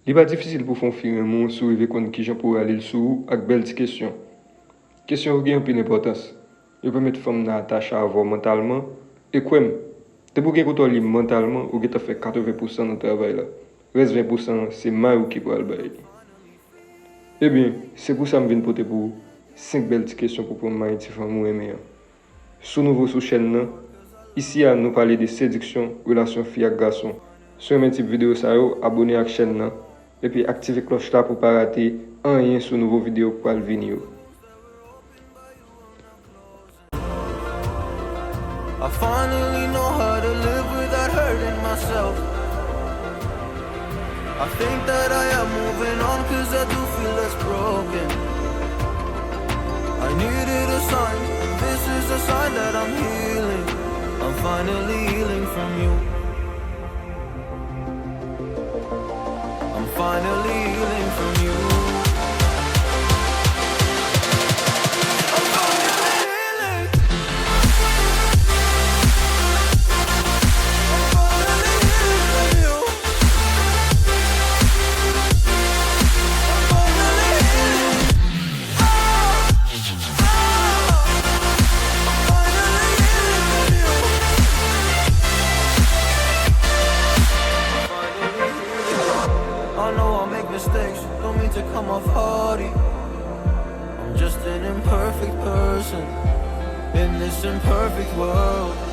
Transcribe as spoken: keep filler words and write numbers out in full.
Li pa difisil pou w fè yon fi renmen w si w rive konn kijan pou w rale l sou ou ak bèl ti kesyon. Kesyon yo gen anpil enpòtans. Yo pèmèt fanm nan atache avè w mantalman. E kwè m, depi w gen kontwòl li mantalman, ou gentan fè katreven pousan nan travay la. Rès ven pousan an, se may ou ki pral bay li. Ebyen, se pou sa m vin pote pou ou senk bèl ti kesyon pou pran may ti fanm ou renmen an. Si w nouvo sou chèn nan, isi a nou pale de sediksyon, relasyon fi ak gason. Si w renmen tip videyo sa yo, abone ak chèn nan, epi aktive klòch la pou w pa rate anyen sou nouvo videyo k pral vini yo. I finally know how to live without hurting myself. I think that I am moving on cause I do feel less broken. I needed a sign, this is a sign that I'm healing. I'm finally healing from you. I'm finally healing from you. I'm finally healing. I'm finally healing from you. I'm finally healing. I know I make mistakes, don't mean to come off haughty. I'm just an imperfect person in this imperfect world.